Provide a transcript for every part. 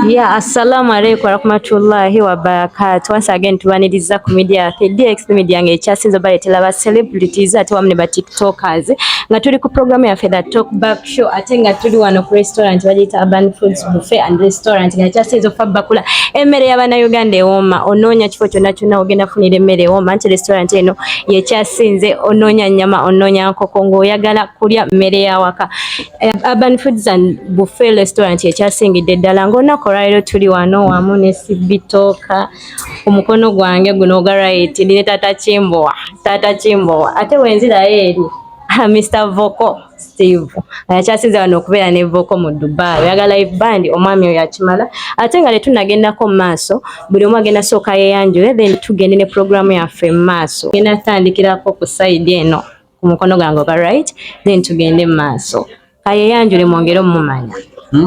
Yeah, assalamu alaikum warahmatullahi wabarakatuh. Once again tubaniriza ku media yaffe DX Media nga ekyasinze obaleetera ba celebrities ate wamu ne ba TikTokers, nga tuli ku programu yaffe, The Talk Back Show, ate nga tuli wano ku restaurant bagiyita Urban Foods Buffet and Restaurant, nga ekyasinze okufa bakula emmere y'Abannayuganda ewooma. Onoonya kifo kyonna kyonna ogenda funira emmere ewooma nti restaurant eno yekyasinze. Onoonya nnyama, onoonya nkoko, ng'oyagala kulya mmere y'awaka, Urban Foods and Buffet Restaurant ekyasingidde ddala. Ng'olunaku olwaleero tuli wano wamu ne Sibitooka ku mukono gwange guno ogwa right, ndi ne Taata Kimbowa. Taata Kimbowa, ate wenzirayo eri Mr Voko Steve yakyasinze wano okubeera ne Voko mu Dubai. Oyagala live band, omwami oyo akimala. Ate nga tetunagendako mu maaso, buli omu agenda sooka yeeyanjule, then tugende ne programu yaffe mu maaso. Genda tandikirako ku side eno ku mukono gwange ogwa right, then tugende mu maaso. Kayeeyanjule mwongere omumanya.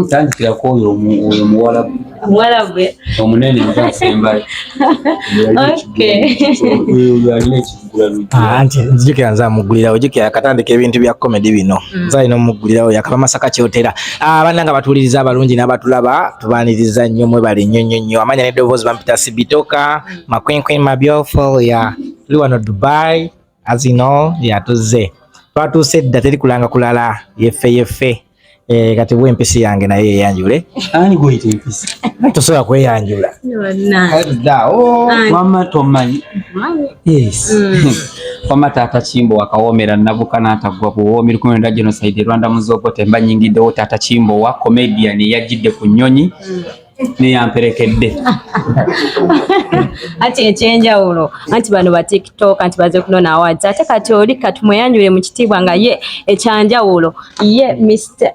Tandikirako oyo oyo muwala. Muwala gwe. Omunene nga nsembayo. Oyo alina ekigula. Ah, anti nzijukira nze amuggulirawo. Jjukira akatandika ebintu bya comedy bino, nze alina omuggulirawo, yakava Masaka kyotera. Ah, bannange abatuwuliriza abalungi n'abatulaba, tubaaniriza nnyo, mwebale nnyo nnyo nnyo. Amanya n'eddoboozi bampita Sibitoka Makwenkwen Mabyofo. Ya, tuli wano Dubai, as you know. Ya, tuzze, twatuuse edda, teri kulanga kulala, yeffe yeffe. Eh, kati bwe empisi yange naye yeyanjule. Ani gweyita empisi? Tosobola kweyanjula? Bannange. Dda, oh. Wamma tomanyi? Yes. Wamma Taata Kimbo wakawoomera nabuka n'ataggwa buwoomi 19 genocide Rwanda muzogote mba nyingiddewo. Taata Kimbo wa comedian eyajjidde ku nnyonyi neyamperekedde. Anti ekyenjawulo anti bano ba TikTok anti baze kunona awards, ate kati oli katumweyanjule mu kitiibwa nga ye ekyanjawulo ye Mr.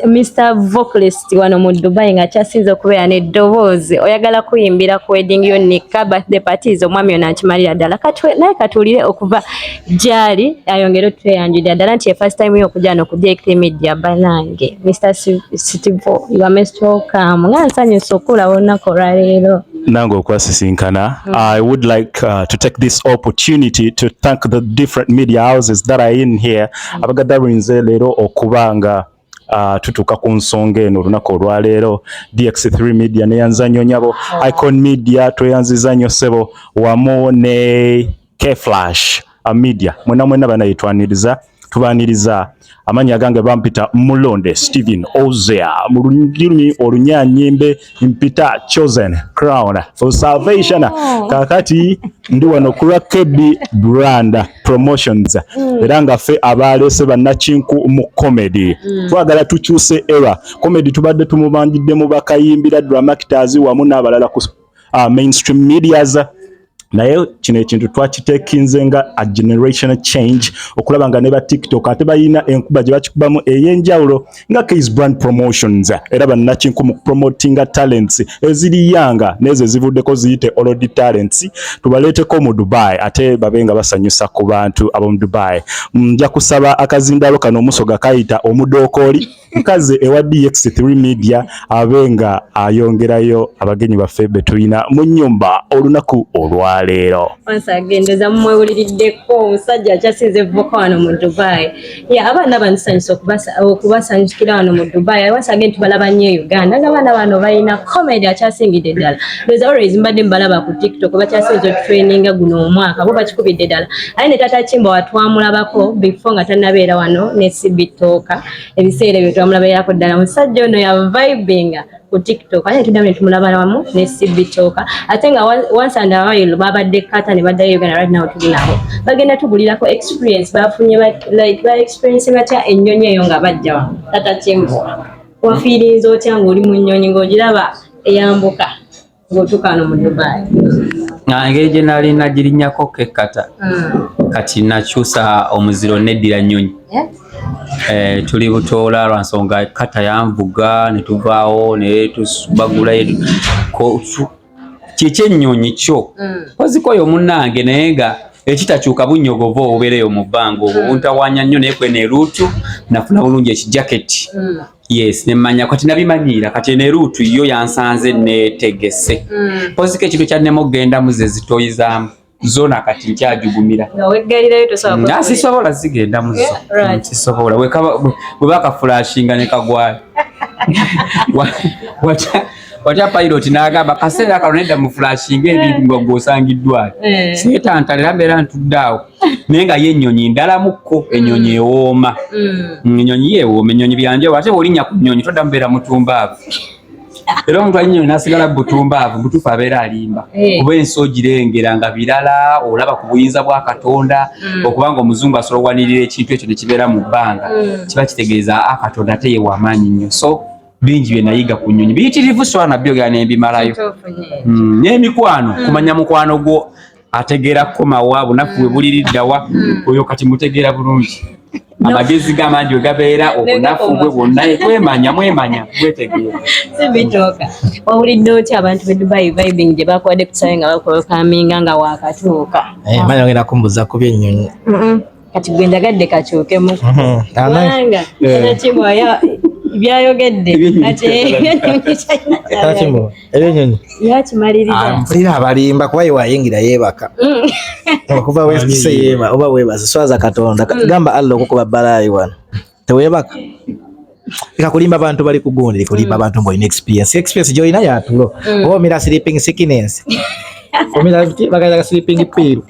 Mr. Vocalist wano mu Dubai, nga kyasinze okubeera n'eddoboozi. Oyagala kuyimbira ku wedding yo, nikka, birthday parties, omwami ono akimalira ddala. Naye katuwulire okuva gyali ayongere otweyanjulira ddala nti ye first time yo okujja no ku DX Media. Banange, Mr. Stivo, you are most welcome, nga nsanyusa okulaba olunaku olwaleero. Nange okwasisinkana. I would like to take this opportunity to thank the different media houses that are in here abagadarinze leero okuba nga tutuuka ku nsonga eno olunaku olwaleero. DX3 Media neyanza nnyo nyabo, Icon Media tweyanziza nnyo ssebo, wamu ne Kflash Media, mwena mwena banayitwaniriza, tubaniriza. Amannya gange bampita Mulonde Stephen Ozea, mu lulimi olunyanyimbe mpita Chosen Crown for Salvation. Kakati ndi wano ku lwa KB Brand Promotions, era nga ffe abaleese bannakinku mu comedy. Twagala tukyuse era comedy tubadde tumubanjidde mu bakayimbira dramactors wamu n'abalala ku mainstream medias, naye kino ekintu twakitekinze nga a generational change, okulaba nga ne ba TikTok ate balina enkuba gye bakikubamu ey'enjawulo nga Case Brand Promotions, era bannakinku mu promotinga talents eziri yanga n'ezo ezivuddeko ziyite old talents, tubaleeteko mu Dubai ate babe nga basanyusa ku bantu ab'omu Dubai. Nja kusaba akazindalo kano omusoga kayita omudookooli mukazi ewa DX3 Media abe nga ayongerayo abagenyi baffe be tulina mu nnyumba olunaku olwaleero. Once again, ndoza mumwewuliriddeko omusajja akyasinze voka wano mu Dubai. Yeah, abaana bano tusanyusa okubasanyukira wano mu Dubai. Once again tubalaba nnyo e Uganda nga abaana bano balina comedy akyasingidde ddala. Ndoza always mbadde mbalaba ku TikTok, bakyasinze otutraininga guno omwaka, bo bakikubidde ddala. Aye ne Tata Kimba watwamulabako before nga tannabeera wano ne Sibitooka, ebiseera ebyo twamulabeerako ddala. Musajja ono ya vibinga ku TikTok, ate tuddamu ne tumulaba wamu ne Sibitooka, ate nga once and a while babadde kata ne baddayo Uganda. Right now tuli nabo, bagenda tugulirako experience bafunye like ba experience batya ennyonyi eyo nga bajja wano. Tata Kimbo, wafiirinza otya ng'oli mu nnyonyi ng'ogiraba eyambuka ng'otuuka wano mu Dubai? Ah, engeri gye nali nagirinnyako kekkata, kati nakyusa omuziro neddira nnyonyi. Eh, tuli butoola lwa nsonga kata yanvuga ne tuvaawo ne tusubagulayo kiki ennyonyi kyo kozikoyo munnange, naye nga ekitakyuka bunnyogovu obubeereyo mu bbanga obwo buntawaanya nnyo, naye kweno eruutu nafuna bulungi ekijaketi. Yes, nemmanya kati nabimanyiira. Kati eno eruutu yo yansanze neetegese poziko ekintu kyannema okugendamu ze zitoyizaamu zona, kati nkyajugumira. Nga weggalirayo tosobola? Nga sisobola zigenda mu zo. Sisobola. Bwe bakafulashinga ne kagwayo. Watya pilot n'agamba kaseera kano nedda mu flashinga ebintu nga gw'osangiddwa. Eh. Seetantala era mbeera ntudde awo. Naye nga ye ennyonyi ndalamukko, ennyonyi ewooma. Ennyonyi yeewooma, ennyonyi byanjawulo. Ate bw'olinnya ku nnyonyi toddamu beera mutumbaavu. Era omuntu alinnya ennyonyi n'asigala butumbaavu, butuufu abeera alimba. Eh. Kuba ensi ogirengera nga birala, olaba ku buyinza bwa Katonda, okuba nga omuzungu asobola okuwanirira ekintu ekyo ne kibeera mu bbanga. Kiba kitegeeza a Katonda ate ye w'amaanyi nnyo. So bingi bye nayiga ku nnyonyi biyitirivu, so nabyogera ne mbimalayo. Kituufu nnyo. N'emikwano, kumanya mukwano gwo ategeera kukomawa, bunafu bwe buliriddawa, oyo kati mutegeera bulungi. Amagezi ge amangi we gabeera, obunafu bwe bwonna kwemanya, mwemanya, bwetegeera. Sibitooka. Wawulidde otya abantu b'e Dubai vibing gye bakuwadde ku kisaawe nga bakwelcominga nga wakatuuka? Eh, manya ogenda kumbuuza ku by'ennyonyi. Kati gwe njagadde kakyukemu. Ana- Kubanga Nakimbwa byayogedde Ebyennyonyi kati ebyennyonyi kyalina kyayogedde. Nakimbwa, ebyennyonyi. Yakimaliriza. Mpulira abalimba kuba ye wayingira yeebaka. Okuva wekise yeeba oba weebase swaza Katonda. Gamba Allah okukuba balaayi wano. Teweebaka. Leka kulimba abantu bali kugundi, leka kulimba abantu ng'olina experience. Experience gy'olina ya tulo. Oba omira sleeping sickness. Omira bagayita sleeping pill.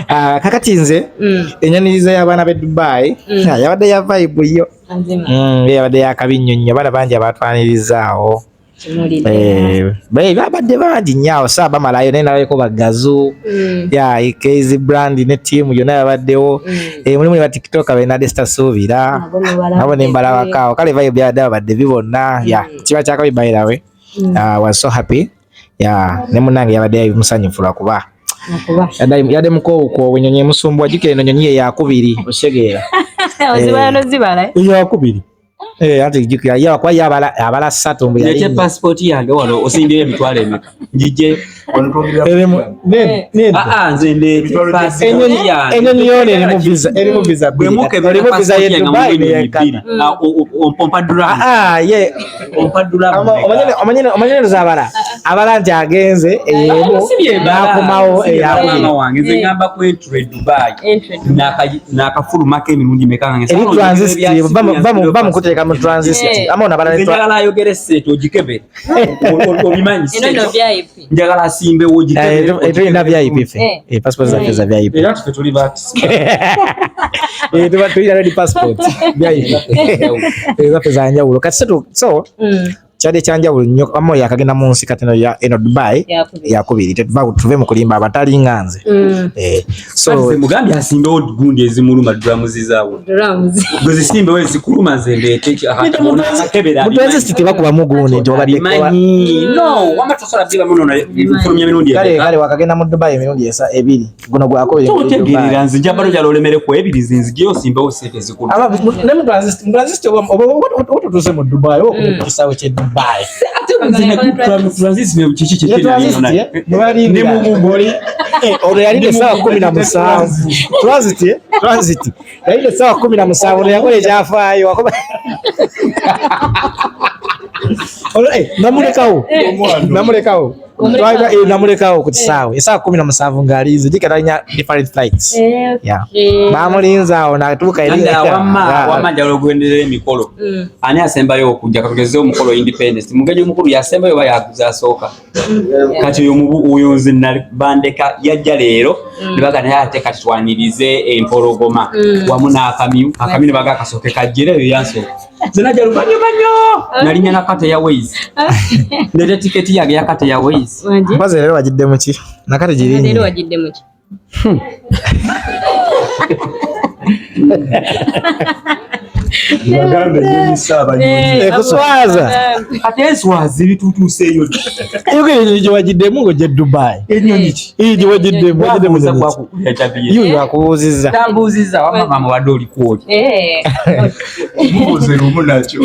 Ah, kakati nze enyaniriza y'abaana b'e Dubai yabadde ya vibe yo. Mazima. Yabadde yakabi nnyo nnyo, abaana bangi abatwanirizaawo. Kimulidde. Eh, babadde bangi nnyo awo, saa bamalayo naye nalabeko bagazu ya KZ brand ne team yonna yabaddewo. Eh, mulimu ne ba TikTok benadde sitasuubira, Nabo mubalabye. nabo ne mbalabako awo. Kale vibe yabadde babadde bi bonna ya kiba kyakabi. By the way, was so happy ya ne munnange yabadde musanyufu lwakuba Nakuba. yadde mukoowukoowu, ennyonyi emusumbuwa. Jjukira eno ennyonyi ye yakubiri, okitegeera? Ozibala nozibala, eh? Eyakubiri. Eh, anti jjukira ye kuba ye abala ssatu mbu Nete yalinnya. passport yange wano, osimbyeyo emitwalo emeka? Njije wano twogera. Nedda. Ah, ah, nze ndeete passport yange. Ennyonyi yoona erimu visa Bwe bbiri. mukebera Erimu visa passport ye yange Dubai mulimu n'eya ennyonyi bbiri. Qatar. Ah, ompa dirham. Ah, ye Ompa dirham mmeka? Omanye nzo abala nti agenze emu Si byembala, n'akomawo si byembala eyakubiri. maama wange, nze ngamba ku entry e Dubai. Entry. Nakafulumako emirundi meka nga Eri transit, va mu kuteeka mu transit. Ama ono abala Nze ne njagala ayogere sente ogikebere. Obimanyi Eno no VIP. Njagala asimbewo ogikebere. Eh, tulina VIP ffe. Eh. Eh, passport zaffe za VIP. Era tufe tuli ba Eh, tuba tulina ready passport VIP. Eh, zaffe za njawulo kati so kyadde kyanjawulo nnyo. Amoyo akagenda mu nsi kati eno Dubai Yakubiri. yakubiri. Tuve mu kulimba abatalinga nze. Eh, so So mugambye asimbewo gundi ezimuluma, dirham zizaawo. Dirhams. Gwe zisimbewo ezikuluma, nze ndeete akebera. Mu transit tebakubamu gundi nti obadde Abimanyi. No, wama tosobola byibamu nono fulumya emirundi kale emeka. Kale wakagenda mu Dubai emirundi ebiri, guno gwakubiri mu Dubai. Totegeerera nze njambalo gyala olemere ku ebiri, zinzijeyo osimbewo sente ezikulu. Ne mu transit oba otuuse mu Dubai oba ku kisaawe ky'e Dubai. Ate nze ne transit ne kiki Ne kiki transit, eh, ne balingira. Ne mu bugoli. Eh, olwo yalina essaawa 17 transit, eh, transit yalina essaawa 17. Olwo yakola ekyafaayo. Olwo, eh, namulekawo. Eh, namulekawo ku kisaawe essaawa 17 ng'alinze jika talina different flights. Yeah. Bamulinze awo natuuka eri. Nanda wamma wamma njagala okugenderera emikolo. Ani asembayo okujja? Katugeze omukolo independence, mugenyi omukulu yasembayo oba yaguza asooka? Kati oyo oyo nze bandeka yajja leero ne baga naye ate kati twanirize empologoma wamu n'akamyu. Akamyu ne baga kasooke kajjere, eyo yansooka. Nze najja luvannyuma nnyo, nalinya na Qatar Airways, ndeeta tiketi yange ya Qatar Airways. Wangi? Mpozi leero wagidde mu ki? Nakati Leero girinye. wagidde mu ki? Bagambe ennyonyi Ssaabanyonyi. Ekuswaza. Ate enswazi bitutuuseeyo. Yuko ennyonyi gye wagiddemu ng'ojja e Dubai. Ennyonyi ki? Iyi gye wagiddemu Wabuuza nyonyi ki? kwakukulya tabiye. Yuyo akubuuzizza. Tambuuzizza wamma mama wadde oli kwoli. Mubuuze lumu nakyo.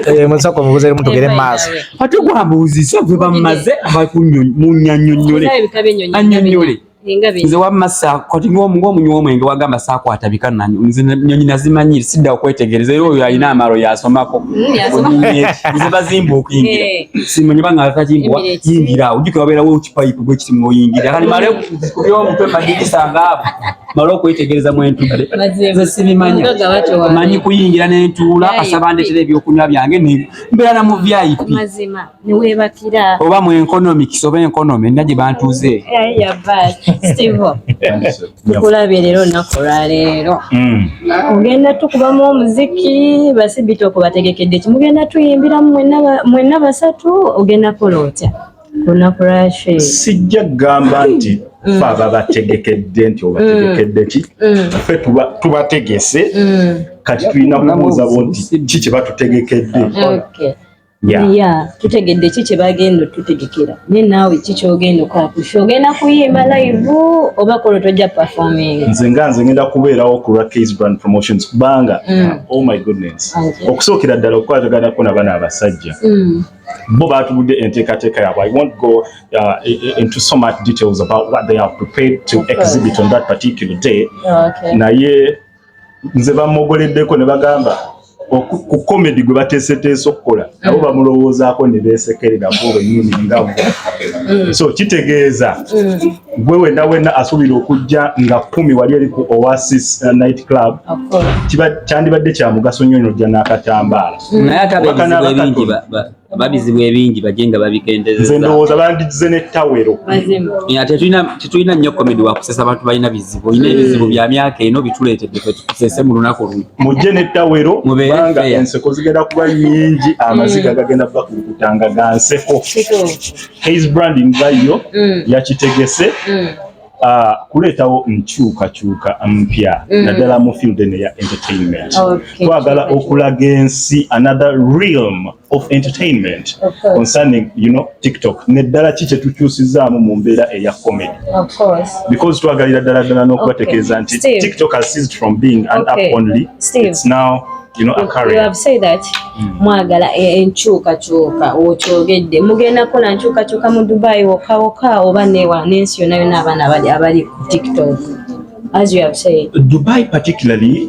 Eh, musooka omubuuze lumu tugere mu maaso. Ate gwambuuzizza gwe bamaze munnyonnyole. Ebika by'ennyonyi. Annyonnyole. Nze wamma kati ng'omunywa omwenge wagamba saakwata bika nanyo, nze nyonyi nazimanyire, sidda okwetegereza. Era oyo alina amalo yasomako. Nze bazimba okuyingira, simanyi banga takimbuwa yingira awo, ojjukira wabeerawo kipayipu bwe kiti ng'oyingira. Kati male kubya omutwe madirisa ngaabo, male okwetegereza mwentudde. Nze sibimanya, manyi kuyingira nentuula, kasaba ndetera ebyokunywa byange, mbeera na mu VIP oba mu economics oba economy nna gye bantuuze. Tukulabye leero, olunaku olwaleero ogenda tukubamu omuziki. Basibita okubategekedde ki? Mugenda tuyimbiramu mwenna basatu? Ogenda kola otya olunaku lwaki? Sijja kugamba nti fe ababategekedde nti obategekedde ki. Ffe tubategese, kati tulina kubuuza bo nti ki kye batutegekedde. Ya, tutegedde ki kye bagenda otutegekera, naye naawe ki kyogenda okukola ku show? Ogenda kuyimba live oba kola tojja performing? Nze nga nze ngenda kubeerawo ku lwa Case Brand Promotions, kubanga oh my goodness, okusookera ddala okukwataganako na bano abasajja, bo batubudde enteekateeka yaabwe. I won't go into so much details about what they have prepared to exhibit on that particular day, naye nze bamogoleddeko ne bagamba ku comedy gwe bateeseteese okukola, nabo bamulowoozaako ne beesekerera bo bennyini nga bo. So kitegeeza gwe wenna wenna asuubira okujja nga 10 wali eri ku Oasis Night Club, kyandibadde kya mugaso nnyo nojja n'akatambaala. Naye ate abebizibu ebingi, ababizibu ebingi bajje nga babikendezeza. Nze ndowooza bandigize n'ettawero. Tetulina nnyo comedy wakusesa, abantu balina bizibu. Olina ebizibu bya myaka eno, bituleetedde fe tukusese mu lunaku luno. Mujje n'ettawero, kubanga enseko zigenda kuba nnyingi, amaziga gagenda kubakulukutanga ga nseko. Haze Branding gayo yakitegese kuleetawo nkyukakyuka mpya, naddala mu field eno ya entertainment. Twagala okulaga ensi another realm of entertainment concerning TikTok, neddala ki kyetukyusizaamu mu mbeera eya comedy, because twagalira ddala ddala n'okubategeeza nti TikTok has ceased from being an app only. It's now a career. You have said that mwagala enkyukakyuka, okyogedde. Mugenda kukola nkyukakyuka mu Dubai wokka wokka oba newa n'ensi yonna yonna, abaana abali ku TikTok, as you have said? Dubai particularly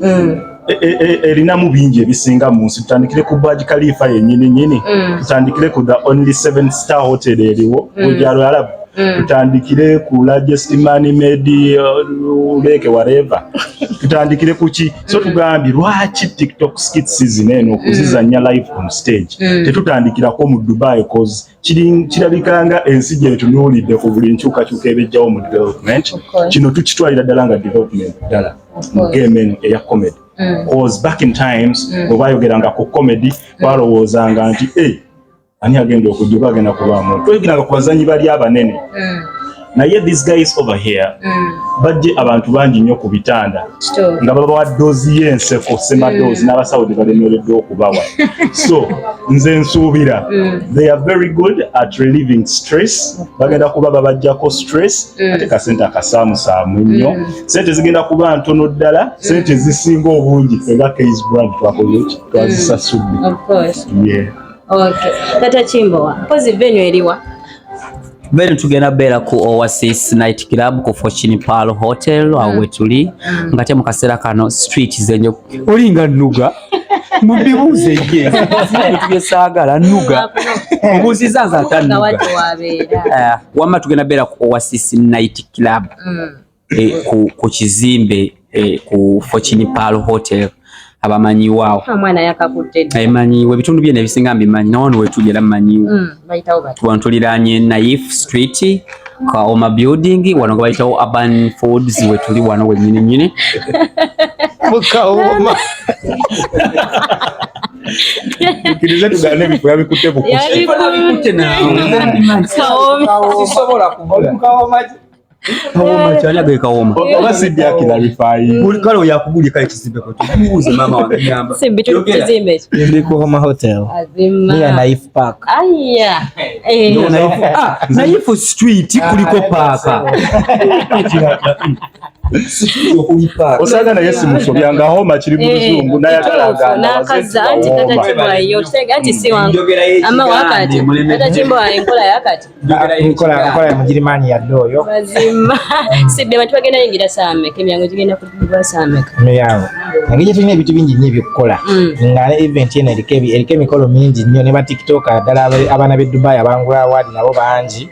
erinamu bingi ebisinga mu nsi. Tutandikire ku Burj Khalifa yennyini nyini, tutandikire ku the only seven star hotel eriwo Burj Al Arab, tutandikire ku largest man made lake, whatever, tutandikire ku ki. So tugambye lwaki TikTok skits zino eno okuzizanya live on stage tetutandikirako mu Dubai? Cause kirabika nga ensi gyetunuulidde ku buli nkyukakyuka ebijjawo mu development. Kino tukitwalira ddala nga development ddala mu game eno eya comedy, cause back in times bwe bayogeranga ku comedy balowoozanga nti hey, ani agenda okujja oba agenda kubaamu, twayogeranga ku bazanyi bali abanene. Naye these guys over here bajje abantu bangi nnyo ku bitanda nga babawa doozi y'enseko, semadoozi, n'abasawo tebalemereddwa okubawa. So nze nsuubira they are very good at relieving stress. Bagenda kuba babajjako stress, ate kasente akasaamusaamu ennyo. Sente zigenda kuba ntono ddala, sente zisinga obungi ffe nga Case Brand twakoze ki? Twazisasudde. Yeah. Okay. Tata Kimbowa, mpozi venue eriwa? Venue tugenda beera ku Oasis Night Club ku Fortune Pearl Hotel, awo wetuli. Nga te mu kaseera kano street zenyo olinga nnuga mubibuuze ye bintu byesaagala nnuga obuuziza nze ata Nga nnuga. wadde wabeera. Wamma tugenda beera ku Oasis Night Club ku kizimbe ku Fortune Pearl Hotel, abamanyiwaawo. Omwana yakakutte dda. Emanyiwe ebitundu byene ebisinga mbimanyi, nawano wetuli era mmanyiwo. Bayitawo bati. Wano tuliraanye Naif Street, Kaoma Building, wano nga bayitawo Urban Foods, wetuli wano wennyini nnyini. Mukawoma. Tukkirize tugaane ebifo yabikutte bukusi. Yabikutte. Kaoma. Sisobola kubula. Kawoma kyani agaye Kawoma? Oba si bya clarifying. Buli kale oyo akubulye kale kizimbe ko tubuuze maama wange nyamba. Simbi, tuli ku kizimbe ekyo. Ndi ku Homa Hotel. Azima. Near Naif Park. Aya. Eh. Ah, Naifu Street kuliko paaka. Osanga naye simusobya nga homa kiri mu luzungu nayagala n'akazza anti Tata Kimbowa otega anti si wangu ama wakati Tata Kimbowa enkola yakati Nkola nkola ya Mugirimaani yadde oyo. Mazima sibbe abantu bagenda yingira saameka, emyango gigenda kugibwa saameka? Emiryango, engeri gye tulina ebintu bingi nnyo ebyokukola, nga ne event eno eriko emikolo mingi nnyo ne ba TikTok, ddala abaana b'e Dubai abangula award nabo bangi,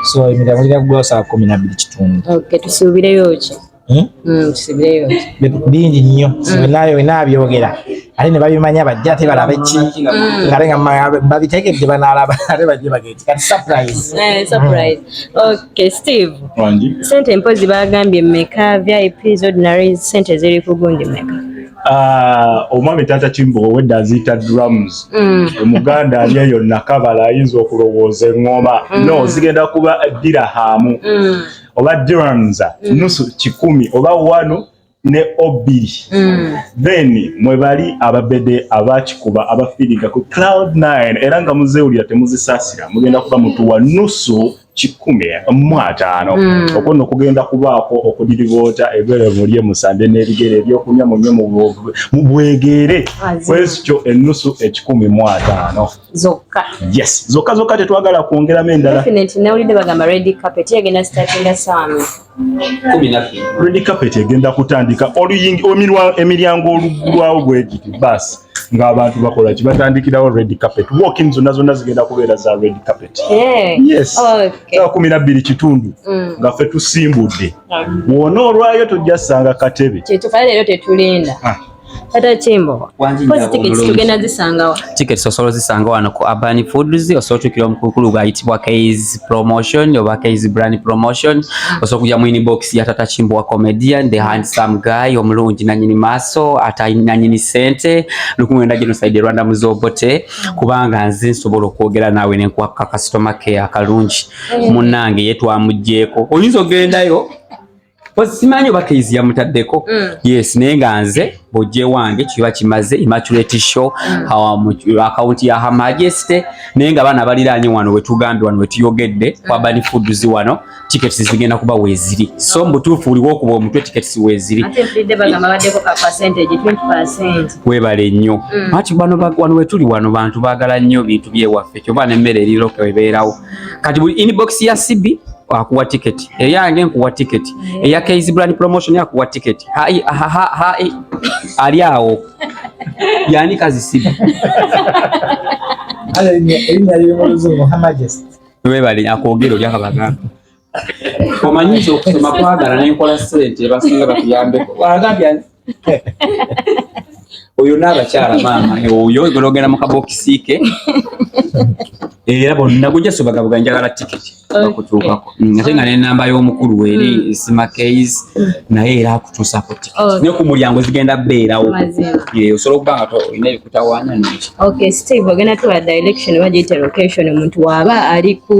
so emiryango girina kugulawo saa 12:15. Okay, tusuubireyo ki? Hmm? Tusuubireyo ki? Bingi nnyo, nayo nabyogera ate ne babimanya bajja ate balabe ki, ate nga babitegedde banaalaba ate bajje bageti kati surprise. Eh, surprise. Okay, Steve. Wangi. Sente mpozi bagambye mmeka? VIPs, ordinary, sente ziri ku gundi mmeka? Ah, omwami Taata Kimbo owedda aziyita drums. Omuganda ali eyo Nakabala ayinza okulowooza eŋŋoma. No, zigenda kuba dirahamu oba dirhams 50 oba wano ne obiri. Then mwebali ababede abakikuba abafiiriga ku cloud 9 era nga muzeewulira temuzisaasira, mugenda kuba mutuwa 150. Okwo nno kugenda kubaako okudiriboota ebere, mulye musambe n'ebigere, ebyokunywa munywe mu bwegeere. Mazima. Kwekyo 150. Zokka? Yes, zokka zokka, tetwagala kwongeramu endala. Definitely. Nawulidde bagamba red carpet yagenda startinga saami. 12. Red carpet egenda kutandika emiryango oluggulwawo bwe giti, basi ng'abantu bakola ki, batandikirawo red carpet walking, zonna zonna zigenda kubeera za red carpet. Yes. Saa 12:15 nga ffe tusimbudde, wona olwayo tojja sanga katebe. Kyetufa leero, tetulinda. Ah. Tata Kimbo. Wangi. Pozi Nyabo tickets omulungi. tugenda zisangawa? Tickets osobola ozisanga wano ku Urban Foods, osobola otuukira omukulu ayitibwa K's Promotion oba K's Brand Promotion, osobola okujja mu inbox ya Tata Kimbowa comedian, the handsome guy, omulungi nanyini maaso ate nanyini sente 1900 genocide Rwanda muzobote, kubanga nze nsobola okwogera naawe nenkuwa ka customer care akalungi. Munnange ye twamugjeeko, oyinza ogendayo. Simanyi oba K's yamutaddeko. Yes, naye nga nze bw'ojja ewange kiba kimaze immaculate show, mu akawunti ya Her Majesty, naye nga abaana baliraanye wano wetugambye, wano wetuyogedde kwa Urban Foods wano, tickets zigenda kuba weeziri. So mu butuufu buliwo okuba omutwe, tickets weeziri. Ate mpulidde bagamba baddeko ka percentage, 20%. Weebale nnyo. Anti bano wano wetuli wano bantu baagala nnyo bintu byewaffe, kyova n'emmere eriroke ebeerawo. Kati buli inbox ya CB akuwa ticket, eyange nkuwa ticket, eya K's Brand Promotion akuwa ticket. Hai ha ha ha ali awo yani kazi CB. Erinnya liri mu luzungu, Her Majesty. Weebale akwogera oli akabagamba omanyiza okusoma kwagala nenkola sente basinga batuyambeko, agambye ani? Oyo n'abakyala maama oyo gologenda mu kabokisi ke era bonna gujja sobagabuga njagala tiketi bakutuukako. Ate nga n'enamba y'omukulu weeri Sima Case naye era akutuusako tiketi. Ne ku mulyango zigenda beerawo. Mazima. Ye, osobola okuba nga olina ebikutawaanya neki. Okay, Steve, ogenda tuwa direction oba giyite location, omuntu waaba ali ku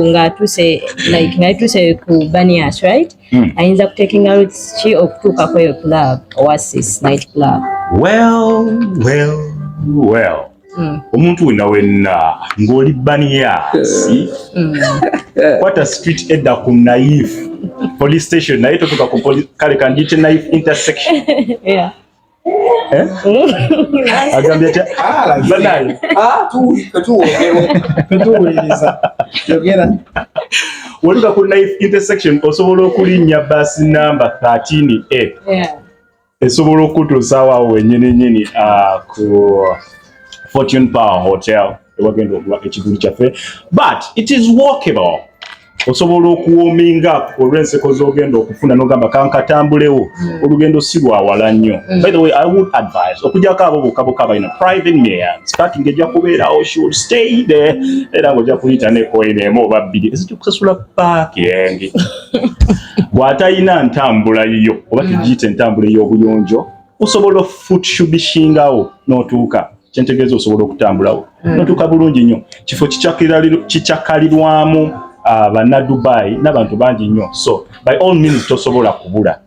ng'atuuse, like ng'atuuse ku Banias, right? Ayinza kutakinga routes ki okutuuka ku eyo club, Oasis Night Club? Well, well, well. Omuntu wenna wenna ng'oli Banias, kwata street edda ku Naif police station, naye totuka ku kale kangiyite Naif intersection. Eh? Agambye atya banaye? Tuwuliriza, yogera. Woluka ku Naif intersection, osobola okulinnya bus number 13A. Esobola okutuusaawo awo wennyini nnyini, ku Fortune Power Hotel ewagenda okuba ekigulu kyaffe, but it is walkable. Osobola okuwominga up olw'enseko z'ogenda okufuna n'ogamba kankatambulewo, olugendo si lwawala nnyo. By the way, I would advise okujjako abo bokka bokka balina private means, parking ejja kubeerawo, should stay there, era ng'ojja kuyita ne coin emu oba bbiri ezijja okusasula parking. Bw'atalina ntambula yo oba tugiyite entambula ey'obuyonjo, osobola ofutsubishingawo n'otuuka. Kyentegeeza osobola okutambulawo n'otuuka bulungi nnyo. Kifo kikyakalirwamu bannadubai n'abantu bangi nnyo, so by all means tosobola kubula.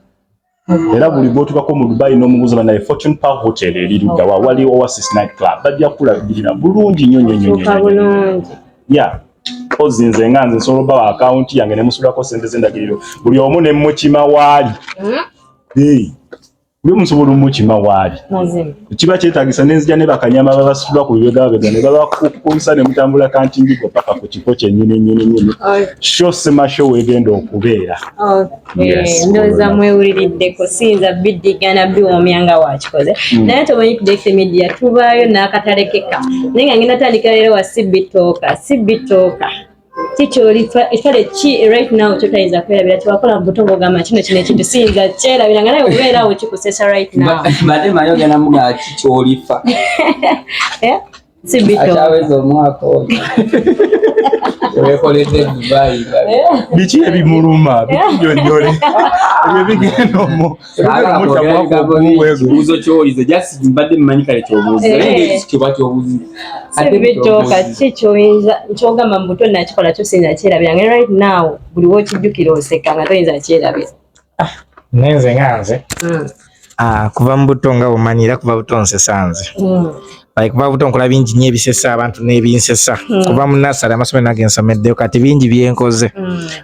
Era buli gwotukako mu Dubai n'omubuuza, banaye Fortune Park Hotel eri ludda wa, wali Oasis Night Club, bajja kulabirira bulungi nnyo nnyo nnyo Tuuka nnyo nnyo. bulungi. Yeah. Mpozi nze nga nze nsobola obbawa akawunti yange ne musulako sente z'endagiriro, buli omu ne mukima waali. Hey, buli omu nsobola omukima waali. Mazima. Kiba kyetaagisa nenzija ne bakanyama babasitula ku bibegabega ne babakukusa ne mutambula kantindigo paka ku kifo kyennyini nnyini nnyini show sema show wegenda okubeera. Okay. Yes. Ndowooza mwewuliriddeko, siyinza bidigana biwoomya nga wakikoze, naye tomanyi ku DX Media tubaayo n'akatalekeka, naye nga ngenda tandika leero wa Sibitooka. Sibitooka, kikyolifa ekitale ki right now kyotayinza kwerabira kyewakola mu buto ng'ogamba kino ekintu siyinza kyerabira, nga naye obeera awo kikusesa right now? Mbadde manyi ogenda mugaa kikyolifa. Eh? Sibitooka. Akyaweza omwaka oyo wekoledde Dubai. Biki ebimuluma bikinyonyole ebyo bigenda omwo ebigenda. Ekibuuzo kyolize just mbadde mmanyi kale kyobuuza, naye ng'ekyo kiba kyobuuza. Sibitooka, ki kyoyinza kyogamba mu buto nakikola kyo siyinza kyerabira, nga right now buli wokijjukira oseka nga toyinza kyerabira? Nenze nga nze, kuva mu buto nga bw'omanyi, era kuva buto nsesa nze. Like, kuva buto nkola bingi nnyo ebisesa abantu n'ebinsesa. Kuva mu nasale, amasomero nange nsomeddeyo, kati bingi byenkoze.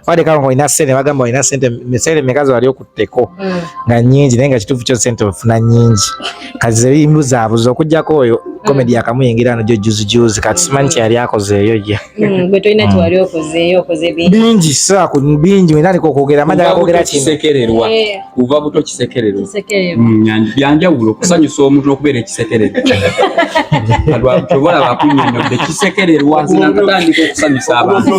Wadde kaba nga olina ssente, bagamba olina ssente, sente meka wali okutteko nga nnyingi, naye nga kituufu kyo ssente ofuna nnyingi. Kati ze bimbuzaabuza okuggyako oyo comedy yakamuyingira no gyo juzi juzi, kati simanyi kyeyali akozeeyo ye. Gwe tolina kyewali okozeeyo, okoze bingi. Bingi, saaku bingi wentandika okwogera amanya gakogera kino. Kisekererwa. Kuva buto kisekererwa. Byanjawulo okusanyusa omuntu n'okubeera ekisekererwa. Kyoba olaba akunnyonnyodde kisekererwa, nze nakatandika okusanyusa abantu.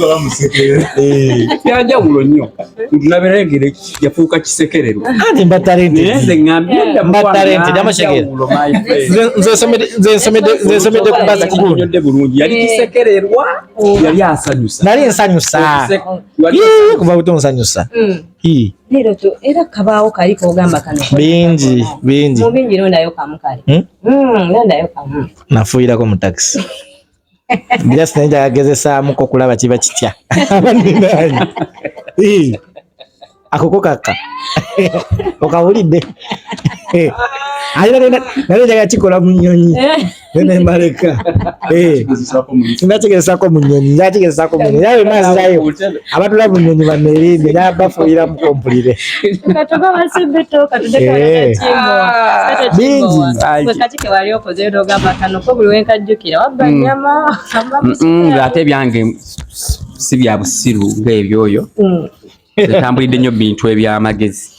Byanjawulo nnyo. Muntu nabeera ngeri yafuuka kisekererwa. Anti mba talented. Naye nze ŋŋambye nedda. Mba Mukwano, talented, amategeera. byanjawulo, my friend. Nze nsomedde ku bazi kugundi. Kinnyonnyodde bulungi, yali kisekererwa, yali asanyusa. Nali nsanyusa. Yee, kuva buto nsanyusa. Ii, Leero tu era kabaawo kali kogamba kano. Bingi bingi. Mu bingi londayo kamu kale. Hmm? Londayo kamu. Nafuuyirako mu takisi just naye njagagezesaamuko okulaba kiba kitya abaninaanyi. Ii, akoko kaka okawulidde, ate nali njagala kikola mu nnyonyi nembaleka ndakigezesako mu nnyonyi, ndakigezesako mu nnyonyi naye mazirayo abatula mu nnyonyi banerinde nabafuuyiramu kompulire. Katuba basibito Eh. Bingi. Kati kewali okozeyo nogamba kano ko buli wenkajjukira wabba nyama. Nze ate ebyange si bya busiru ng'ebyoyo. Ntambulidde nnyo bintu ebyamagezi.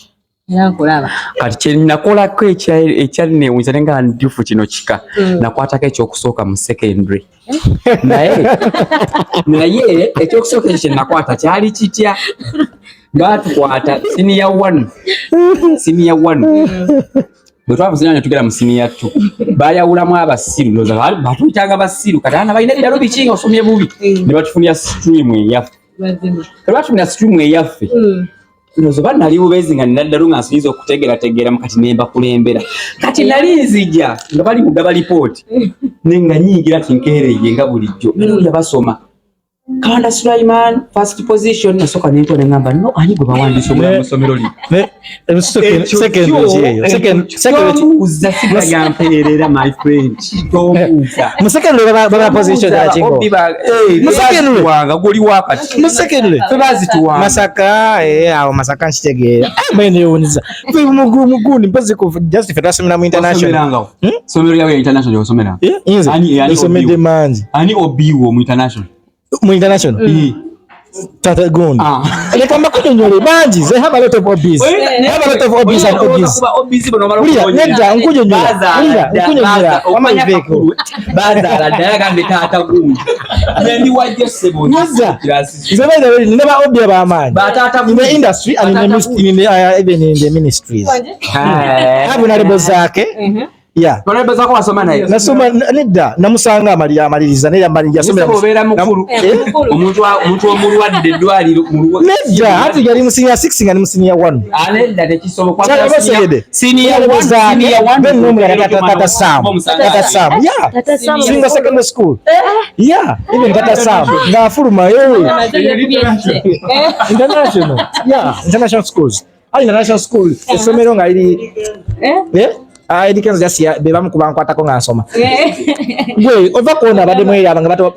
Era nkulaba. Kati kyenakolako ekyali newunyisa naye nga ntuufu, kino kika nakwatako ekyokusooka mu secondary, naye ekyokusooka ekyo kyenakwata kyali kitya? Baatukwata senior one, senior one bwe twava ne tugera mu senior two, bayawulamu abasiru. Ndowooza batuyitanga basiru, kati abaana balina eddalo biki nga osomye bubi, ne batufunira stream eyaffe. Tebatunira stream eyaffe. Ndowooza oba nali bubeezi nga nina ddalu nga nsinza okutegeerategeera mu, kati ne mbakulembera. Kati nali nzija nga bali mugaba lipooti, ne nga nyingira ti nkeereye nga bulijjo nga basoma Kanda Sulaiman first position. Nasooka nentwa ne ngamba no, ani gwe bawandiisa omulala mu ssomero lino? Secondary kyeyo. Secondary. Tombuuza, siga yampeerera, my friend, tombuuza. Mu secondary baba position ya kingo. Mu secondary. Wanga guli wakati. Mu secondary. Ffe bazituwanga. Masaka, awo Masaka nkitegeera. Mbe newuniza. Ffe mugundi mpozi ku just ffe twasomera mu international. Osomerangawo? Somero lyawe ya international gy'osomera? Eh, nze Ani nsomedde obiwo? mangi. Ani obiwo mu international? Mu international. Tata gundi. Ah. Leka mbakunyonyole bangi. They have a lot of OBs. They have a lot of OBs and OBs. Wulira, nedda nkunyonyola. Wulira, nkunyonyola. Wama iveeko. Bazaala ddala gambe taata gundi nendi wajja ssebo. Nedda. Nze by the way nina ba OB ab'amaanyi. Bataata In the industry and in the, even in the ministries. Have honorable Zake. Yeah. Olabezako wasoma naye? Nasoma nedda, namusanga amaliriza naye amaliriza yasomera obeera mukulu. Omuntu omulwadde eddwaliro. Nedda, ati yali mu senior 6 nga ni mu senior 1. Anedda, tekisoboka. Kyali basegede. Senior one, senior one. Then n'omulala Tata Sam. Tata Sam. Yeah. Tata Sam. Singa secondary school. Yeah, even Tata Sam. Ng'afuluma International. Yeah, international schools. Ali international school. Essomero nga liri eh? Ah, Eddy Kenzo just be bamu kubankwatako nga nsoma. Gwe ova kuona abadde mweri nga bato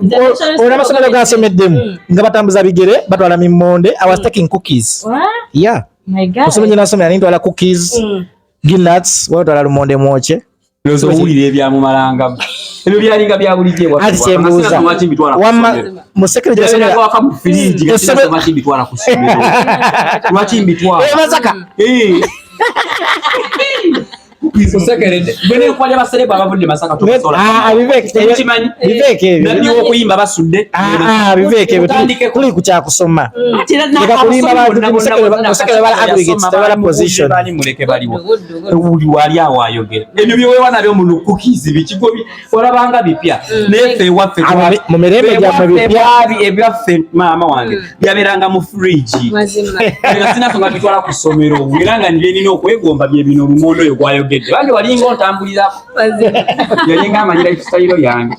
olwo amasomero gasomeddemu nga batambuza bigere batwala mimmonde. I was taking cookies. What? Yeah. My God. Kusoma gye nasomera nintwala cookies, guinuts, watwala lumonde mwokye. Ndowooza owulira ebyamumalangamu ebyo byalinga bya bulijjo ewaffe. Ati kyembuuza. Lwaki mbitwala ku Wamma ssomero? mu secondary Byabeeranga gyasomera waka mu firiji nga Essomero- sina lwaki mbitwala ku ssomero. Lwaki mbitwala? Eh, Masaka. Eh. Osekeredde. Gwe nenkwalya basereba abavudde Masaka tobasobola. Ah, ah, Vivek, Temukimanyi? Vivek ebyo. Nabbi w'okuyimba basudde. Ah, ah, Vivek ebyo. Otandikeko. Tuli ku kyakusoma. Ate era Leka kulimba abasomi abantu, bonna bonna bonna musekere bala aggregates, yasoma, tebala bali mu position. bali muleke baliwo. Buddu, buddu. Buli wali awo ayogera ebyo byewewa nabyo muno cookies bikigo olabanga bipya naye ffe ewaffe Mu mirembe gyammwe bipya. Ebyaffe maama wange byabeeranga mu fridge Mazima. nga sinasonga bitwala ku ssomero era nga byenina okwegomba bye bino olumondo oyo gwayogedde bange walinga ontambulirako Mazima. yalinga amanyi lifestyle yange.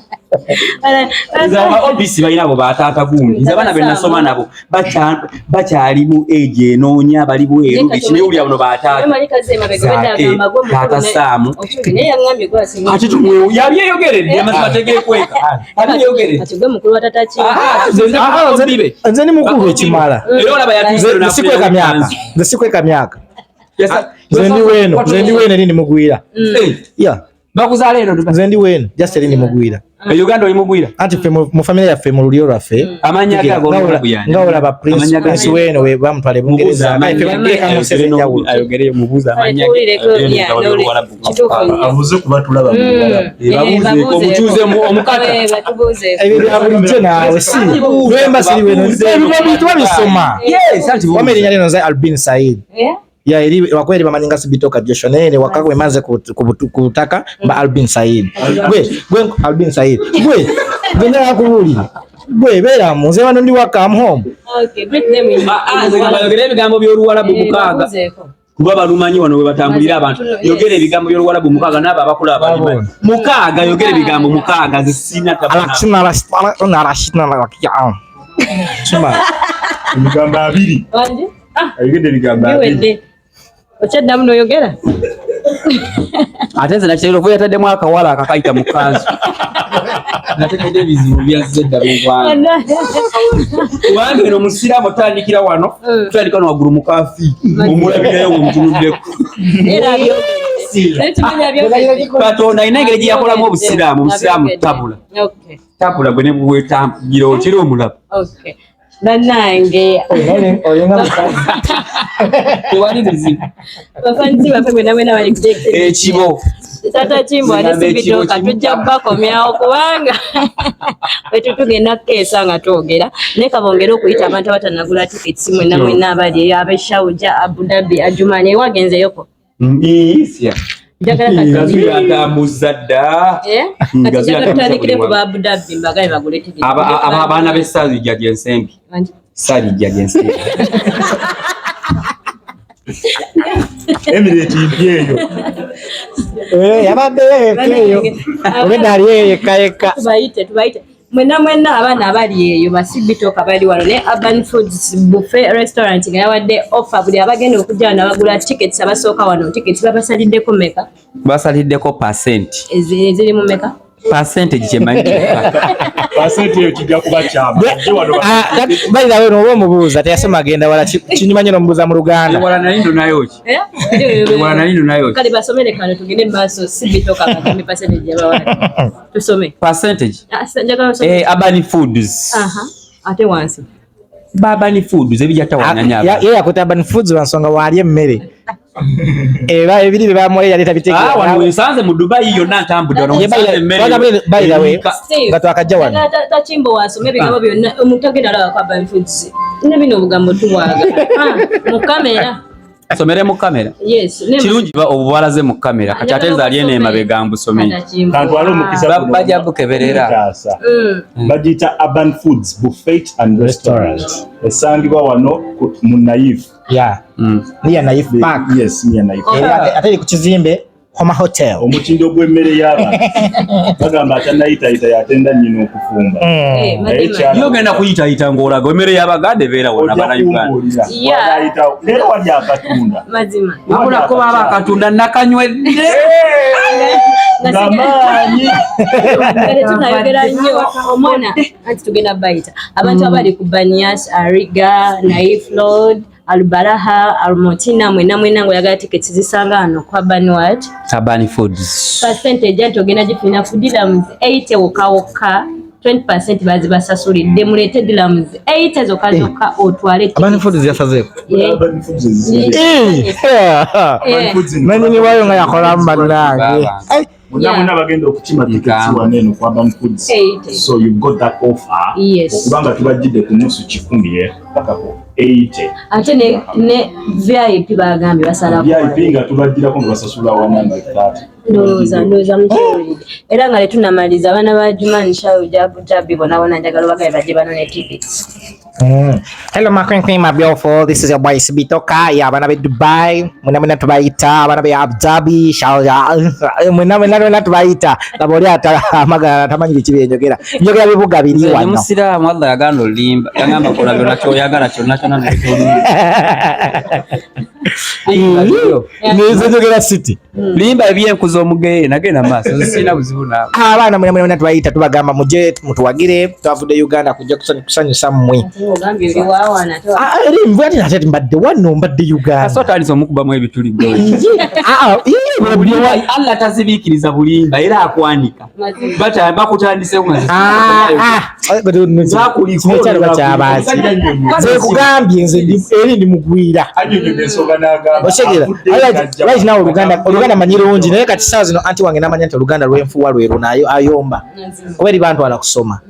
Nze aba obisi balina abo bataata gundi nze abaana be nasoma nabo bakyali mu age enoonya bali bweru biki naye owulira buno bataata Zaake, taata Saamu. Ate tumwewu yabyeyogeredde amazima tegekweka abyeyogeredde. Kati gwe mukulu wa tata ki? Ah, nze Ah, nze nze ni mukulu ekimala. Era olaba yatuuse Nze sikweka myaka. Nze sikweka myaka. Nze ndi weeno, nze ndi weeno eri ndimugwira. Yeah. Bakuzaala eno? Nze ndi weeno, just eri ndimugwira. E Uganda oli mugwira? Anti ffe mu family yaffe mu lulyo lwaffe Amannya tugira- gago oluguyanja. nga olaba Prince Amannya gago. Prince weeno we bamutwala e Bungereza. Mubuuze Kale ffe amannya bagireka mu nsi ez'enjawulo. ayogereyo mubuuze amannya ge. Tuwulireko, Ayogere yeah, ebitabo n'owuli- by'Oluwarabu. kituufu nnyo. Avuze kuba tulaba mu Luwarabu. Babuuzeeko, omukyuze omukata. Batubuuzeeko. Ebyo bya bulijjo naawe si lwemba siri weeno. Ebyo bintu babisoma. Yes, anti Wama erinnya lino nze Albin Said. Eh? Ya eri wakweri bamanyi nga Sibitoka Joshua naye ne waka gwe maze ku butaka ba Albin Said. Gwe gwe Albin Said. Gwe gwe ndakubuulira. Gwe beera mu nze wano ndi waka, I'm home. Okay, greet them in- Ah, ah, nze ngamba yogera ebigambo by'Oluwarabu Eh, 6 babuuzeeko. kuba balumanyi wano we batambulira abantu. Yogera ebigambo by'Oluwarabu 6 n'abo abakula abalimanyi 6 yogera ebigambo 6 zisina. Alakshina alashina alashina alakya. Suma. Ebigambo 20. Wangi? Ah, Ayogedde ebigambo 20. biwedde. Okyaddamu n'oyogera? Ate nze nakitegeera okuba yataddemu akawala akakayita mu kanzu nategedde ebizibu byazze dda mu ggwanga kubanga eno omusiraamu otandikira wano tutandika wano waggulu mu kafi omulabirayo ng'omutunuddeko. Era abyogedde. Naye tumanyi abyogedde. Katonda alina engeri gye yakolamu obusiraamu obusiraamu tabula. Tabula gwe ne bwetambugira okiri omulaba. Okay. Bannange, Olinga mukazi. Tewali bizibu. Bafanzi baffe mwena mwena bali ku DXB. Ekibo. Tata Kimbo ate Zigamba ekibo Sibitoka kimu. tujja kubakomyawo kubanga bwe tugenda kukeesa nga twogera naye kabongere okuyita abantu abatannagula tickets mwenna mwena abali eyo ab'e Sharjah, Abu Dhabi, Ajman ewagenzeeyoko. Isya. Njagala kati Gazu yatambuza dda. Eh? Mm, Kati Gazu njagala yatambuza tutandikire buli ku wamu. ba Abu Dhabi mbagabe bagule tickets. Abaana b'e Ssalijja gyensembi. Wangi? Ssalijja gyensembi. Emirate mpya eyo. Eh, yabaddeyo yekka eyo. Obedda ali eyo yekka yekka. Tubayite tubayite mwenna mwenna abaana abali eyo basibitoka bali wano ne Urban Foods Buffet Restaurant nga yawadde offer buli abagenda okujja wano abagula tickets abasooka wano tickets babasaliddeko meka? Basaliddeko percent. Eziri mu meka? Percentage kyemanyi kyokka. Pasenti eyo kijja kuba kyama. Ojje wano. Ah, by the way, oba omubuuza teyasoma agenda wala kinyuma nnyo n'omubuuza mu Luganda. Ewala nali ndo nayo ki? Eh? Ewala nali ndo nayo ki? Kale basomere kano tugende mu maaso sibitoka bagambe percentage yabawadde tusome. Percentage. Ah, njagala osome. Eh, Urban Foods. Aha, ate wansi. Ba Urban Foods ebijja tawanyanya abantu. Ye yakuta Urban Foods lwa nsonga waali emmere. Eba ebiri bye bamuwa yali tabitegeera. Ah, wano wensanze mu Dubai yonna ntambudde wano Ye, wensanze emmere. by the way, Erika. Steve, nga twakajja wano. Njagala Tachimbo wasome ebigambo byonna omuntu agenda alaba ku Urban Foods ne bino obugambo tubwaga. Ah, mu kamera. Somere mu kamera. Yes, Kirungi ba obubalaze mu kamera kati ate nze ali eno emabega mbusome. Kantwale omukisa guno. Bajja bukeberera. Mutaasa. Mm. Bagiyita Urban Foods Buffet and Restaurant esangibwa wano mu Naif. Yeah. Mm. Near Naif Park. Yes, near Naif. Oh. Era ate eri ku kizimbe Homa Hotel. Omutindo gw'emmere y'abantu bagamba atanayitayita yatenda nnyina okufumba. Eh, Naye mazima. kyala- Yo ogenda kuyitayita ng'olaga emmere y'Abaganda ebeera wonna Ojja Bannayuganda. kumbuulira. Yeah. Wanayitawo. Leero wali akatunda. Mazima. Wabula ko baaba akatunda nakanywedde. Nga Nga maanyi. Nga tetunayogera nnyo omwana anti tugenda bayita abantu abali ku Banias, Ariga, Naif Road, Albaraha, Almotina, mwena mwena ng'oyagala tiketi zisanga wano kwa Banwat. Tabani Foods. Percentage anti ogenda gifuna ku dirhams 80 wokka wokka, 20% bazibasasulidde. Muleete dirhams 80 zokka zokka otwale Abani tickets. Foods yasazeeko. Yeah. Urban Foods ezizimbe. Eh. Nanyini waayo nga yakolamu bannange. Baba. Ai, Bonna bonna bagenda okukima tickets Nkamba. wano eno ku Urban Foods. 80. So you've got that offer. Yes. Okubanga tubajjidde ku nusu 100 paka ku 80. Ate ne VIP bagambye basalako. VIP nga tubajjirako nga basasula 130. Ndowooza mukiwulidde. Era nga tetunnamaliza, abaana ba Juman Sharjah, Abu Dhabi bonna bonna njagala obagabe bajje banone tickets. Hello my queen, queen, my beautiful. This is your boy Sibitoka. Yeah, abaana be Dubai. Mwena mwena tubayita. Abaana be Abu Dhabi, Sharjah. Mwena mwena mwena tubayita. Laba oli amagala tamanyi biki byenjogera. Njogera bibuga biri Nze ndi wano. musiraamu, Allah yaganda olimba. Yagamba kola byonna ky'oyagala kyonna kyonna n'ekyolimba. Nze njogera city. Limba ebyenkuza omugeye nagenda maaso nze sirina buzibu naawe. Abaana mwena mwena tubayita tubagamba mujje mutuwagire. Twavudde Uganda kujja kusanyusa mmwe. Ate ng'ogambye oli waawana ate Ah, ah, eri nvula ati ate mbadde wano mbadde Uganda. Kasita otandise omukubamu ebituli gwe. Ah, ah, ii, Bulimba, Allah tazibiikiriza bulimba era akwanika. Mazima. Bata bakutandise nga Ah, ah. Zakuliko, Kino kyalo bakyabaasi. Nze nkugambye nze eri ndi mugwira. Annyonnyodde ensonga n'agamba. Otegeera? Avuddeyo n'ajja. Right now Oluganda manyi lungi naye kati saawa zino anti wange namanya nti Oluganda lwenfuwa lwe luno ayomba. Mazima. Kuba eri bantwala kusoma.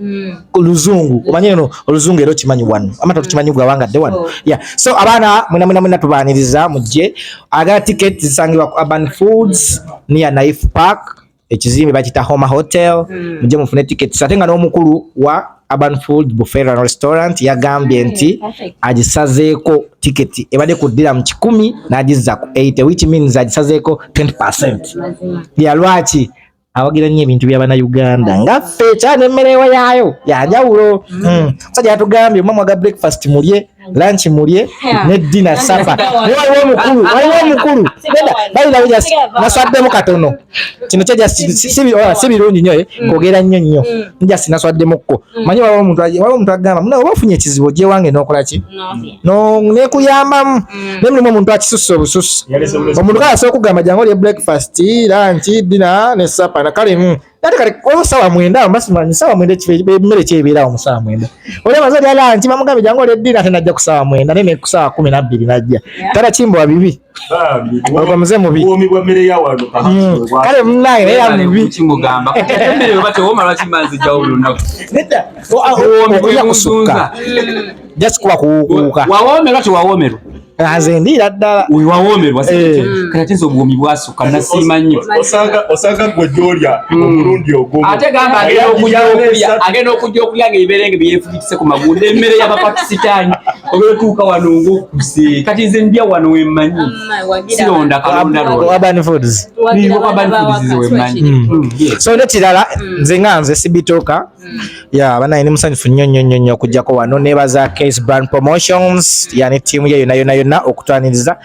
Oluzungu omanyi eno oluzungu era okimanyi wano amata tukimanyi gwe awangadde wano. Oh. Yeah. So abaana mwena mwena mwena tubaaniriza mujje. Agala ticket zisangibwa ku Urban Foods near Naif Park, ekizimbe bakiyita Homa Hotel. Mujje mufune tickets. Ate nga n'omukulu wa Urban Food Buffet and Restaurant yagambye nti Perfect. agisazeeko tiketi ebadde ku dirham 100 n'agizza ku 80, which means agisazeeko 20%. Mazima. Ya lwaki awagira nnyo ebintu by'Abannayuganda nga ffe kyana emmere ewa yaayo yanjawulo. Musajja yatugambye mwe mwaga breakfast mulye, lunch mulye, ne dinner, supper. Naye waliwo omukulu Nedda, balina just naswaddemu katono. Kino kyo just si birungi nnyo, kwogera nnyo nnyo. Just naswaddemukko. Manyi waliwo omuntu agamba muna oba ofunye ekizibu ojje wange n'okola ki? No. No, nekuyambamu. Naye mulimu omuntu akisussa obususu. Yalese bulesi. Omuntu kale asobola okugamba jangu olye breakfast, lunch, dinner ne supper na kale Ate kale waliwo 9:00 mba simanyi 9:00 emmere kyebeerawo mu 9:00. Oli amaze olya lunch bamugambye jangu olye dinner ate najja ku 9:00 naye ne ku 12:00 najja. Tala kimbowa bibi. Bambi, Ogwo muze mubi. Buwoomi bwa mmere ya wano perhaps bwe Kale munnange naye ya mubi. Kimugamba. Emmere bweba tewooma lwaki mba nzijjawo buli lunaku? Nedda. Obuwoomi Okulya bwe kusukka. bunzunza. Just kuba kuwuukuuka. Wawoomerwa tewawoomerwa? Nze ndiira ddala. Wawoomerwa Eh. kati ate nze obuwoomi bwasukka nasiima nnyo. Osanga gwe gy'olya omulundi ogumu. Ate gamba Naye agenda okujja okulya ng'ebiberenge byefuukitise ku magulu emmere y'Abapakisitaani obeetuuka wano ng'okkuse. Kati nze ndya wano wemmanyi. Amma, wagira Sironda kalonda londa. Urban Foods. Wagira Niwo abaana Urban ba Foods waka, wemmanyi. swekiri. Yes. So nekirala nze nga nze Sibitoka. Ya banaye ndi musanyufu nnyo nnyo nnyo nnyo okujjako wano. Neebaza Case Brand Promotions yani ttiimu ye yonna yonna yonna okutwaniriza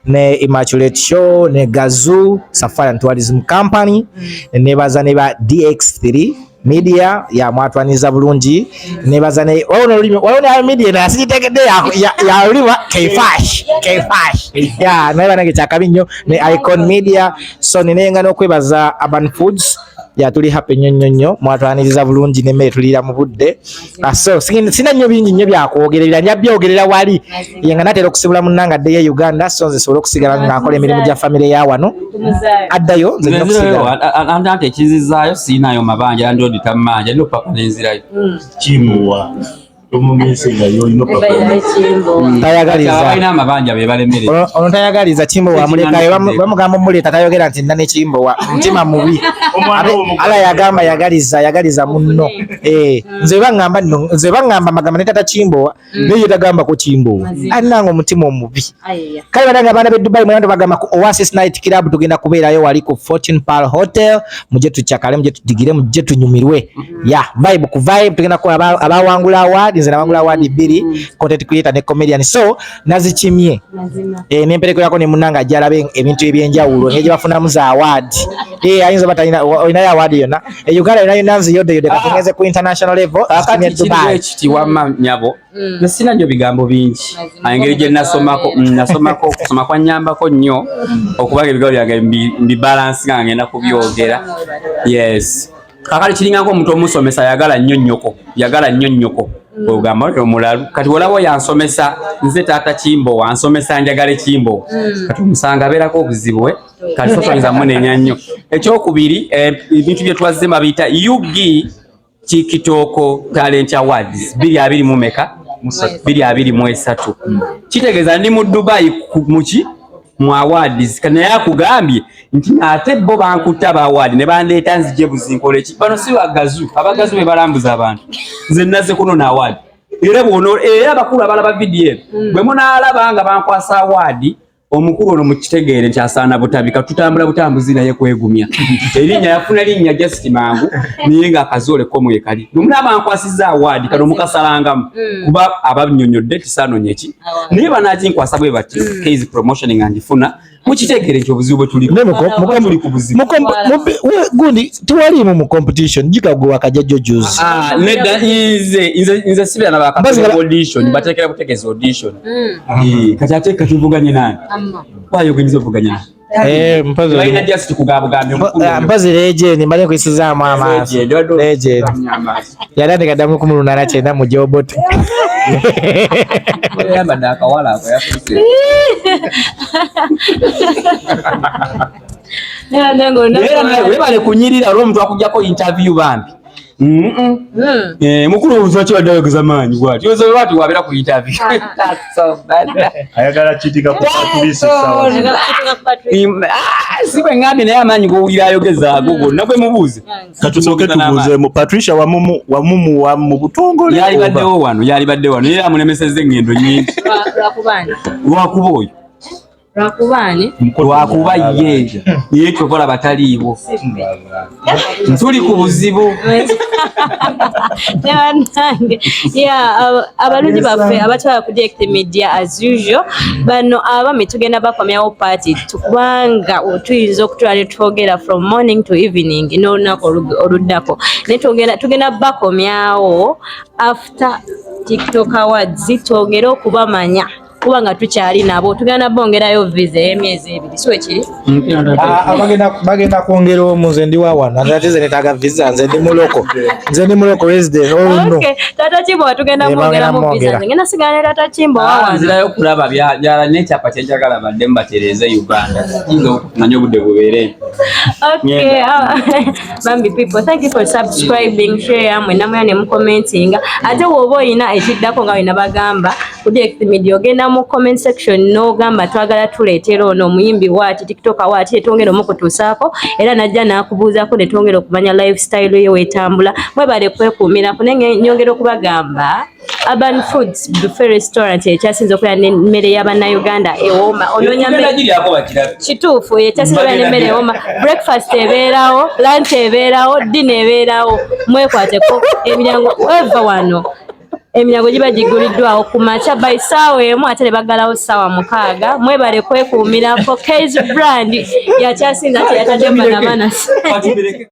ne Immaculate Show ne Gazoo Safari and Tourism Company. Neebaza ne ba DX3 Media ya mwatwaniriza bulungi. Neebaza ne waliwo n'olulimi, waliwo ne media naye sigitegedde ya lulimi K-Fash, K-Fash. Ya naye banange kyakabi nnyo ne Icon Media. So ninenga n'okwebaza Urban Foods. Ya tuli happy nnyo nnyo nnyo mwatwaniriza bulungi n'emmere tuliira mu budde. So sina nnyo bingi nnyo byakwogerera, nja byogerera wali. Ye nga natera okusibula munnange addeyo e Uganda, so nze nsobole okusigala nga nkola emirimu gya famire ya wano. Tumuzaayo. Addayo nze nina okusigala. Anti ekinzizaayo siinaayo mabanja, landlord tammanja, nina okupapa n'enzirayo. Kimuwa. Tayagaliza. Abalina amabanja be balemerera. Ono tayagaliza Kimbowa, amulekayo. Bamugamba omuleeta tayogera nti nna ne Kimbowa, mutima mubi. Ala yagamba yagaliza, yagaliza munno. Eh, nze baŋŋamba nno, nze baŋŋamba magamba ne tata Kimbowa, naye ye tagambako Kimbowa, alinanga omutima omubi. Kale banange, abaana b'e Dubai mwena tubagamba ku Oasis Night Club tugenda kubeerayo wali ku 14 Pearl Hotel. Mujje tucakale, mujje tudigire, mujje tunyumirwe ya vibe ku vibe. Tugenda kuba abawangula award. Nze nawangula award bbiri, content creator ne comedian, so nazikimye. Nemperekerako ne munnange ajja alabe ebintu ebyenjawulo engeri gye bafunamu za award. Ayinza oba talina, olinayo award yonna e Uganda yonna yonna nziyodde yodde. Kati ngenze ku international level, Kakati zikimye kiri Dubai. Ekiti wamma nyabo, nze sina nnyo bigambo bingi. Engeri gye nasomako, nasomako okusoma kwanyambako nnyo okubanga ebigambo byange mbibalansi nga ngenda kubyogera. Yes, kakati kiringako omuntu omusomesa yagala nnyo nnyoko, yagala nnyo nnyoko, ogamba nti omulalu. Kati olaba oyo ansomesa nze taata Kimbowa ansomesa njagale Kimbowa, kati omusanga abeerako obuzibu. Kati so toyinza munenya nnyo. Ekyokubiri, ebintu bye twazzemu babiyita UG TikTok Talent Awards biri abiri mu meka, 2023. Kitegeeza ndi mu Dubai muki mu awards. Naye akugambye nti ate bo bankutta ba award ne bandeeta nzije buzinkole ki. Bano si bagazu, abagazu be balambuza abantu. Nze nazze kunona award, era bwono era abakulu abalaba vidiyo eno bwe munaalaba nga bankwasa award, omukulu ono mukitegeere nti asaana butabika. Tutambula butambuzi naye kwegumya erinnya, yafuna linnya just mangu, naye nga akazoole ko mwekali. Bwe nkwasizza award kano mukasalangamu, kuba abannyonnyodde tisaanonye ki, naye banaaginkwasa bwe bati case promotion nga ngifuna, mukitegeere nti obuzibu bwe tuliko. Ne tuli ku buzibu. Gundi tewaliimu mu competition gika gwe wakajja jjo juzi. Ah, nedda, nze sibira na Mbazi bakatole audition, bateekera butegeeza audition. Kati ate katuvuganye nani waayo gwenyinza ovuganya nani? Eh, mpozi Balina just kugabugambya omukulu Ah, oyo. mpozi legend mbadde nkuyisizaamu amaaso. Legend, wadde Legend amaaso. yatandika dda mu 1890 mu jobote. Yayambadde akawala ako yafuuse. Era naye webale kunyirira olw'omuntu akugjako interview bambi. Mukulu obuzibu kibadde ayogeza maanyi bwati yoza bwati wabeera ku interview. That's so bad. Ayagala kitika ku Patrice sawa. Ah, si bwe ngambye, naye amaanyi gowulira ayogeza ago gonna gwe mubuuze. Katusooke tubuuze mu Patricia wamumu wamumuwa mu butongole. Yali baddewo wano, yali badde wano, era amulemesezza eŋŋendo nnyingi. Lwakubani? Lwakuba oyo. Lwakubani? Lwakuba ye ye kyokola bataliiwo, tuli ku buzibu. Ne bannange ya abalungi baffe abatwala ku Direct Media, as usual, bano abami tugenda bakomyawo party, kubanga tuyinza okutula ne twogera from morning to evening n'olunaku oluddako, naye tugenda bakomyawo after TikTok Awards, twongere okubamanya, kubanga tukyali nabo. Tugenda bongerayo visa ey'emyezi 2, si wekiri? Ah, ah, bagenda kwongera omu. Nze ndi wa wano, ate nze netaaga visa. Nze ndi muloko, nze ndi muloko resident. Oh no. Okay, Tata Kimbo tugenda Eh, mwongeramu bagenda visa. mwongera. Nze ngenda sigala ne Tata Kimbo wa wano. Nzirayo kulaba byala n'ekyapa kyenjagala badde mbatereeze Uganda, kiyinza okufuna obudde bubeere. Okay, Bambi people, thank you for subscribing, share, mwena mwena ne mucommentinga. Ate woba oyina ekiddako nga wena bagamba ku Direct Media, ogenda mu comment section n'ogamba twagala tuleetera ono omuyimbi waati, TikToker waati, tetwongera omukutuusaako, era najja n'akubuuzaako ne twongera okumanya lifestyle ye weetambula. Mwebale kwekuumirako, naye nyongera okubagamba Urban Foods Buffet Restaurant ekyasinze okubeera n'emmere y'Abannayuganda ewooma. Onoonya Tugenda giryako bakirabe. Kituufu, ekyasinze okubeera n'emmere ewooma. Breakfast ebeerawo, lunch ebeerawo, dinner ebeerawo. Mwekwateko emiryango eva wano, emiryango giba giguliddwawo ku makya by 1:00, ate ne baggalawo 6:00. Mwebale kwekuumirako. Case Brand yakyasinze ati yatadde banabaana. Katubireke.